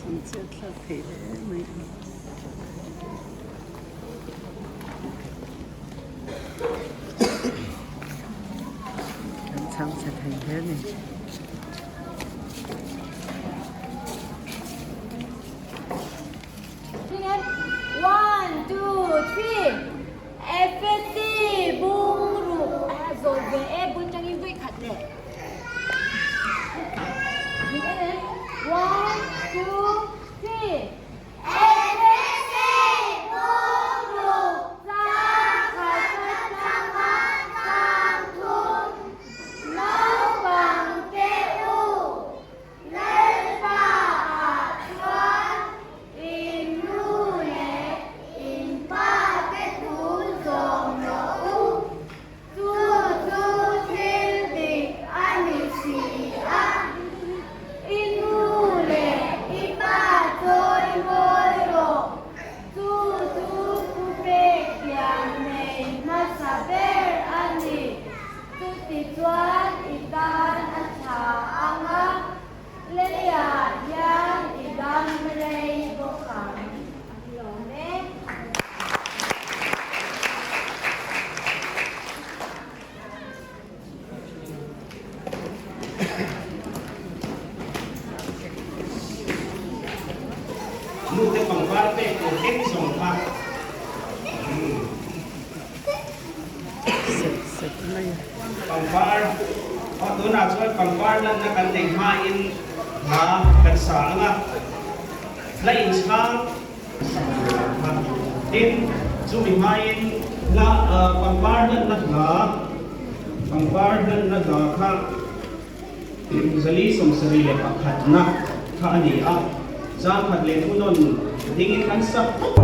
An chhiat thlak thei hle mai a. An chhang chhe thei hle a ni. One, two, three. Efesi bungruk a zawi ve e bul tangin vawi khat leh. One, two, three. Efesi bungruk tlang khat atanga tlang thum naupang te u Lalpa ah chuan in nu leh in pa te thu zawm rawh u. Chu chu thil dik a ni si a, i nu leh i pa chawi mawi rawh. Chu chu thupek pian nei hmasa ber a ni. Chutichuan i tan a tha ang a, leiah hian i dam rei bawk ang. An lawm e. Nute pangpar pek tur eng zawng kha. Set set mai a. Pangpar, aw tunah chuan pangpar lanna kan nei hmain hla kan sa ang a, hla inchhang sak tur ang kha. Tin, chumi hmain hla pangpar lanna hla, pangpar lanna hla kha 471 na kha a ni a, zangkhat leh thunawn dingin kan sak phawt.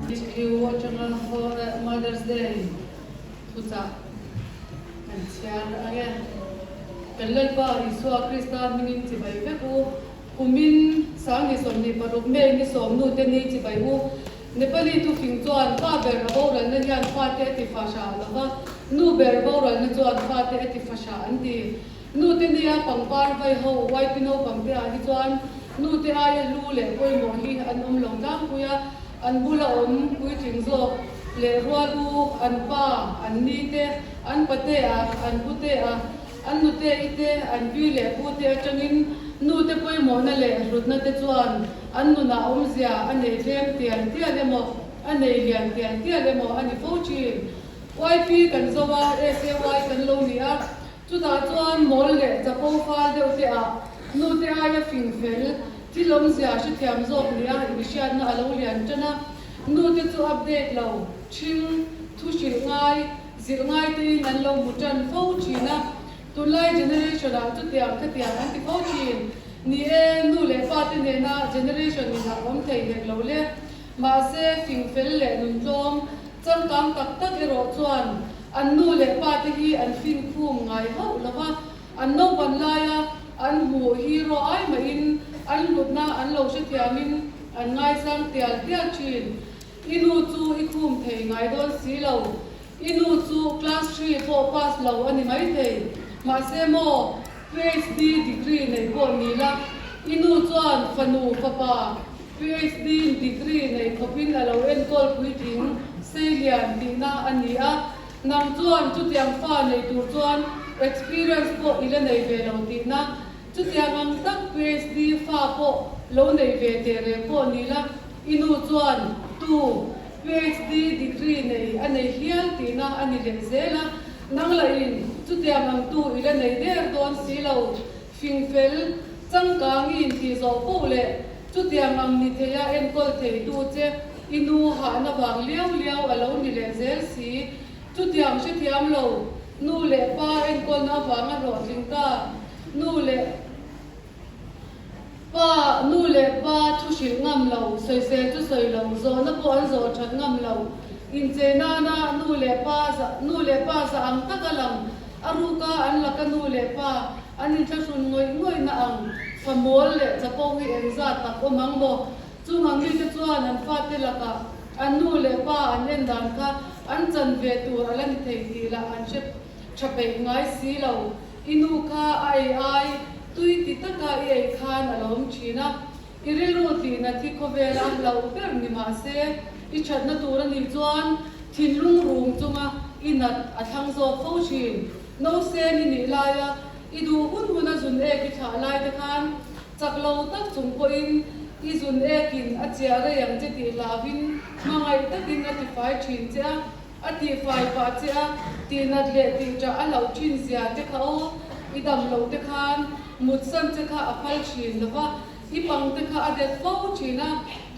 HQ atanga Mother's Day thuchah kan chhiar ang e. Kan Lalpa Isua Krista hmingin chibai vek u. Kumin Sangni 26 May ni sawmnu te ni chibai u. Nepali thufing chuan pa ber a boralna hian fate a ti fahra lo va, nu ber boralna chuan fate a ti fahra an ti. Nu te nia pangpar vai ho YP naupang te ah hi chuan nu te aia hlu leh pawimawh hi an awm lo tlangpui a, an bula awm puitling zawk leh rual u an pa, an ni te, an pate a, an pu te a, an nute i te, an pi leh pu te atangin nu te pawimawhna leh hlutna te chuan an nunah awmzia a nei tlem tial tial emaw, a nei lian tial tial emaw a ni fo thin. YP kan zo a, SAY kan lo ni a, Chutah chuan mawl leh chapo fal deuh te ah nu te aia fing fel, thil awmzia hrethiam zawk nia inhriatna a lo lian tan a. Nu te chu update lo, ṭhing, thu hrilh ngai, zilh ngai tein an lo hmu ṭan fo ṭhin a. Tunlai generation ah chutiang khatiang an ti fo ṭhin. Ni e, nu leh pa te nena generation in ah awm thei hek lo le. Mahse, fing fel leh nuntlawm, changkang tak tak erawh chuan An nu leh pa te hi an fin khum ngai hauh lo va, an naupan laia an hmuh hero ai mahin an hlutna an lo hrethiamin an ngaisang tial tial thin. I nu chu i khum thei ngai dawn si lo. I nu chu class three pawh pass lo a ni maithei. Mahse maw PhD degree nei pawh ni la, i nu chuan fanu fapa PhD degree nei khawpin a lo enkawl puitling seilian tihna a ni a, nang chuan chutiang fa nei tur chuan experience pawh i la nei ve lo tihna. Chutiang ang tak PhD fa pawh lo nei ve teh reng pawh ni la, i nu chuan tu PhD degree nei a nei hial tihna a ni leh zel a, nang lahin chutiang ang tu i la nei der dawn si lo. Fingfel, changkangin tih zawh poh leh chutiang ang ni theia enkawl theitu che i nu hahna vang liau liau a lo ni leh zel si. Chutiang hrethiam lo, nu leh pa enkawlna avanga hlawhtling ta, nu leh pa, nu leh pa thu hrilh ngam lo, sawisel chu sawi lo, zawhna pawh an zawh that ngam lo, inchei nana nu leh pa nu leh pa za ang taka lang, a ruka an laka nu leh pa an inthlahrun ngawih ngawihna ang fa mawl leh chapo hi engzat tak awm ang maw? Chung ang mite chuan an fate lakah an nu leh pa an en dan kha an chan ve tur a la ni thei tih lah an hre tha peih ngai si lo. I nu kha a ei ai tui ti taka i ei khan a lo awm thin a, i rilru tihna thi khawvela a hlauh ber ni mah se i thatna tur a nih chuan thinlung rum chunga i nat a thlang zawk fo thin. Nose ni nih laia i duh hun huna zun ek i thlah lai te khan Chak lo tak chung pawhin i zun ekin a chiah rei ang che tih hlauvin hmangaih takin a tifai thin che a, a tihfai pah che a, tihnat leh tihṭah a hlauh thin zia te kha aw, i dam loh te khan mutsan che kha a phal thin lo va, i pang te kha a det fo thin a,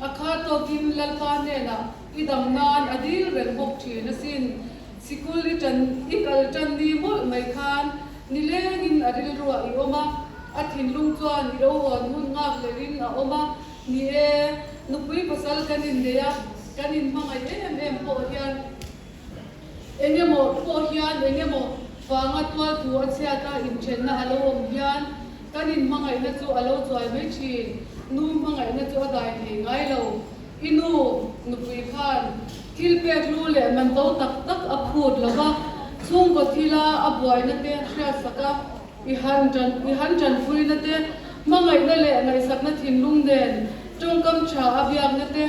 a kha tawkin Lalpa hnenah i dam nan a dil reng bawk thin asin. Sikul i ṭan i kal ṭan ni mawlh mai khan nilengin a rilruah i awm a, a thinlung chuan i lo hawn hun nghak lehin a awm a, ni e, nupui pasal kan innei a, kan inhmangaih em em pawh hian eng emaw pawh hian eng emaw vanga tualthu a chhiat a inthenna a lo awm hian kan inhmangaihna chu a lo chuai mai thin, nu hmangaihna chu a dai thei ngai lo. I nu nupui khan thil pek lu leh man to tak tak a phut lo va, chhungkaw thila a buaina te hriatsak a, i han tan i han tanpuina te, hmangaihna leh ngaihsakna thinlung nen tawngkam tha a biakna te,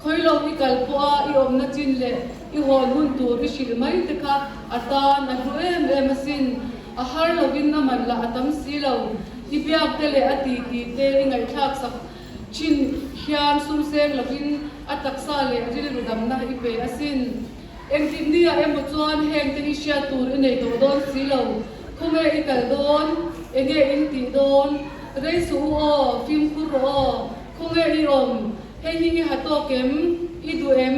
khawilo i kal pawha i awmna chin leh i hawn hun tur i hrilh mai te kha a tan a hlu em em asin. A har lovin a man lah a tam si lo. I biak te leh a ti ti te i ngaihthlaksak Thin hian sum seng lovin a taksa leh rilru damna i pe asin. Engtik nia emaw chuan heng te hi hriat tur i nei tawh dawn si lo. Khawnge i kal dawn? Enge in tih dawn? Rei suh u aw, fimkhur rawh aw. Khawnge i awm? Hei hi i ha tawk em? I duh em?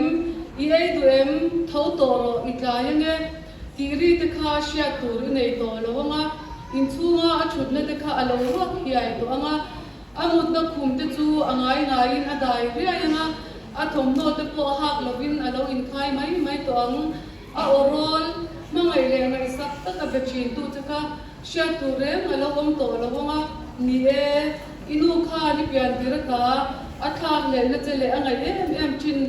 I ei duh em? Tho tawh rawh, i tlai ange. Tih ri te kha hriat tur i nei tawh lo anga, inchhunga a thutna te kha a lo ruak hiai tawh anga, A mutna khum te chu a ngai ngaiin a dai riai ang a, a thawmhnaw te pawh hak lovin a lo inkhai mai mai tawh ang. A aw rawl, hmangaih leh ngaihsak taka be thintu che kha hriat tur reng a lo awm tawh lo ang a, ni e, i nu khan i pian tir ata a thlak lehna che leh a ngaih em em thin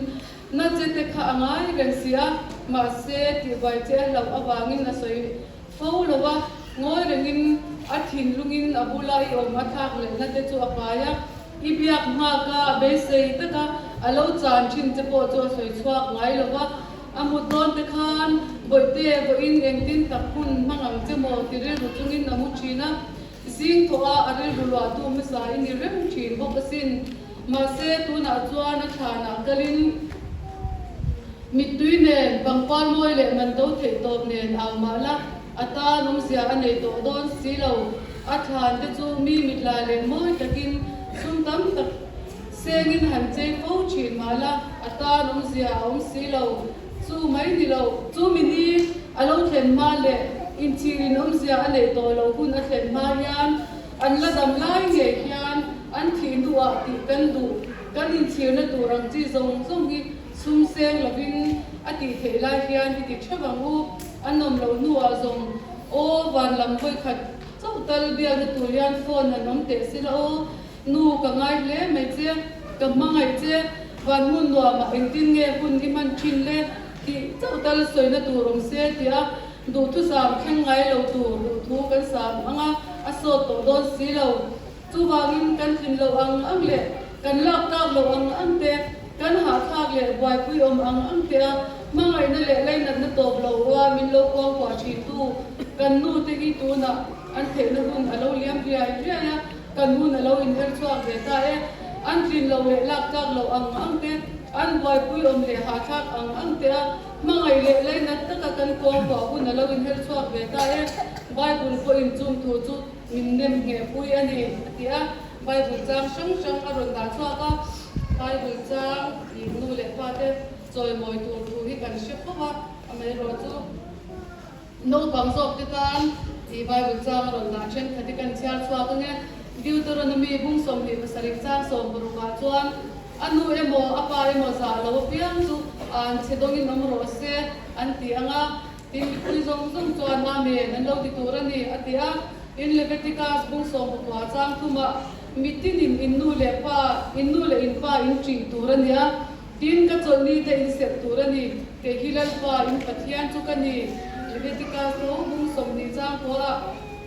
na che te kha a ngai reng si a, mahse tihbuai che a hlauh avangin a sawi Fo lo a, ngawi rengin a thinlungin a bula i awm a thlak lehna te chu a pai a, i biak nghak a, beisei taka a lo chan thin che pawh chu a sawi chhuak ngai lo va, a mut dawn te khan bawihte vawiin engtin tak hun hmang ang che maw ti rilru chungin a mu thin a, zing thawh a a rilru luahtu hmasa i ni reng thin bawk asin. Mahse tunah chuan a thlanah kalin. Mittui nen, pangpar mawi leh man to theih tawp nen au mah la, a tan awmzia a nei tawh dawn si lo. A thlan te chu mi mitla leh mawi takin sum tam tak sengin han chei fo thin mah la, a tan awmzia a awm si lo. Chu mai ni lo, chu mi ni a lo thlen hma leh inchhirin awmzia a neih tawh loh hun a thlen hma hian an la dam lai ngei hian an thih hnuah tih kan duh, kan inchhirna tur ang chi zawng zawng hi Sum seng lovin a tih theih lai hian i ti theuh ang u, a nawm loh hnuah zawng aw van lam vawi khat chauh tal biakna tur hian phone han awm teh sila aw, nu ka ngai hle mai che, ka hmangaih che, van hmun nuamah engtin nge hun i hman thin le tih chauh tal sawina tur awm se tia duhthusam thleng ngai lo tur duhthu kan sam ang a, a sawt tawh dawn si lo. Chuvangin kan tlin loh ang ang leh kan lak tlak loh ang ang te, kan hahthlak leh buaipui awm ang ang te a hmangaihna leh lainatna tawp lo rua min lo kuangkuah thintu kan nu te hi tunah an theihna hun a lo liam riai riai a. Kan hun a lo inher chhuak ve ta e. An tlin lo leh lak tlak loh ang ang te, an buaipui awm leh hahthlak ang ang te a hmangaih leh lainat taka kan kuangkuah hun a lo inher chhuak ve ta e. Bible pawhin chung thu chu min nem ngheh pui a ni, a ti a. Bible chang hrang hrang a rawn dah chhuak a. Bible chang tih nu leh pa te chawimawi tur thu hi kan hre fo a, amaherawhchu, Naupang zawk te tan tih Bible chang a rawn dah thenkhat hi kan chhiar chhuak ang e. Deuteronomy bung 27 chang 60 ah chuan, A nu emaw a pa emaw zah lo apiang chu an chhe dawngin awm rawh se an ti ang a, tin mipui zawng zawng chuan Amen an lo ti tur a ni a ti a. In Leviticus bung 19 chang thumah, Mitinin in nu leh pa, in nu leh in pa in ṭih tur a nia, Tin, ka chawlhni te in serh tur a ni. Kei hi Lalpa, in Pathian chu ka ni. Leviticus tho bung 20 chang pawh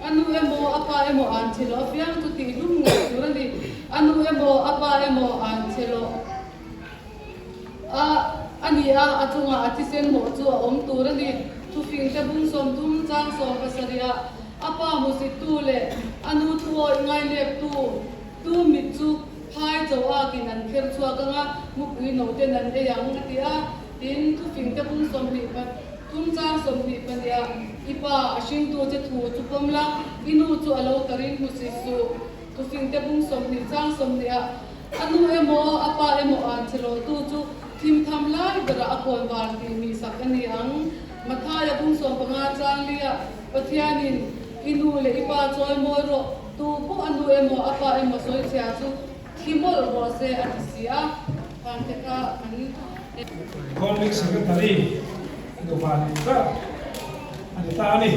a nu emaw a pa emaw an che loh apiang chu tih hlum ngei tur a ni. A nu emaw a pa emaw an che loh a a ni a, a chungah a thisen mawh chu a awm tur a ni. Thufing te bung 30 chang 17 ah a pa hmusittu leh a nu thuawih ngaineptu tu mit chu Phai cho akin an kher chhuak ang a, mupui no ten an ei ang, a ti a. Tin, thufing te bung 23 chang 22 ah, I pa, a hringtu che thu chu pawm la, i nu chu a lo tarin hmu si suh. Thufing te bung 20 chang 20 ah, A nu emaw, a pa emaw an che lawhtu chu thim tham lai berah a kawn var tih mi sak a ni ang. Mathaia bung 15 chang li ah, Pathianin i nu leh i pa chawi mawi rawh, tu pawh a nu emaw a pa emaw sawi chhia chu thi mawlh rawh se a ti si a, khan te kha kan. Economic Secretary nupa nih ber a ni ta a ni.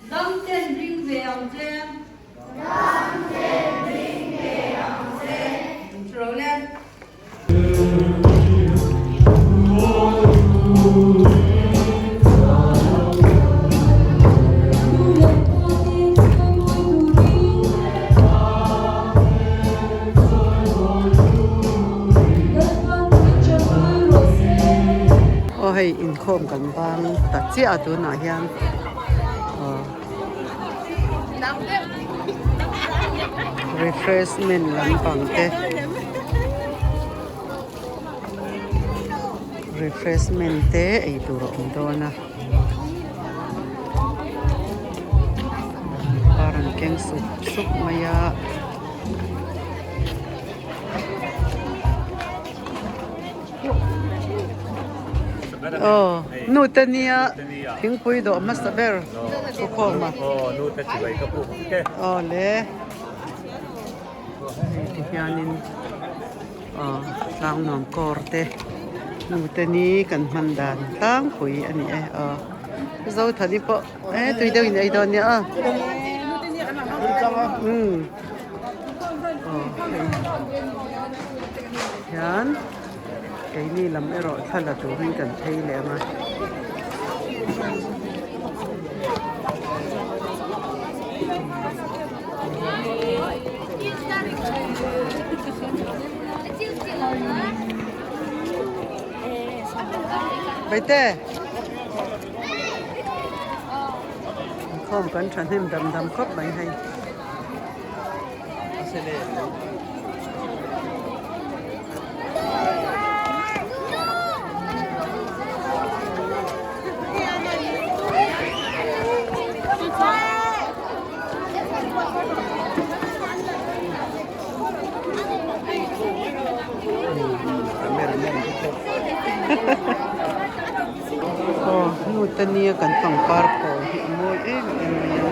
Dam ten ring ve ang che. Dam ten ring ve ang che. Thro le. Aw hei inkhawm kan bang ta chiah a tunah hian aw refreshment lampang te refreshment te ei tur a awm dawn a par an keng sup sup mai a. Aw nu te nia thingpui dawh hmasa ber thukhawm a aw le hei ti hianin aw tlangnuam kawr te nu te ni kan hman dan tlangpui a ni e aw Zothani pawh e tui deuh in ei dawn nia aw umm aw hei hian. Keini lam erawh thla la turin kan phei leh ang a. Baite! Inkhawm kan thahnem dam dam khawp mai hei. Aw hnute nia kan pangpar pawl hi a mawi em em mai a.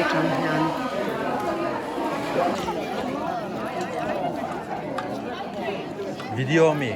Atang hian Video ami.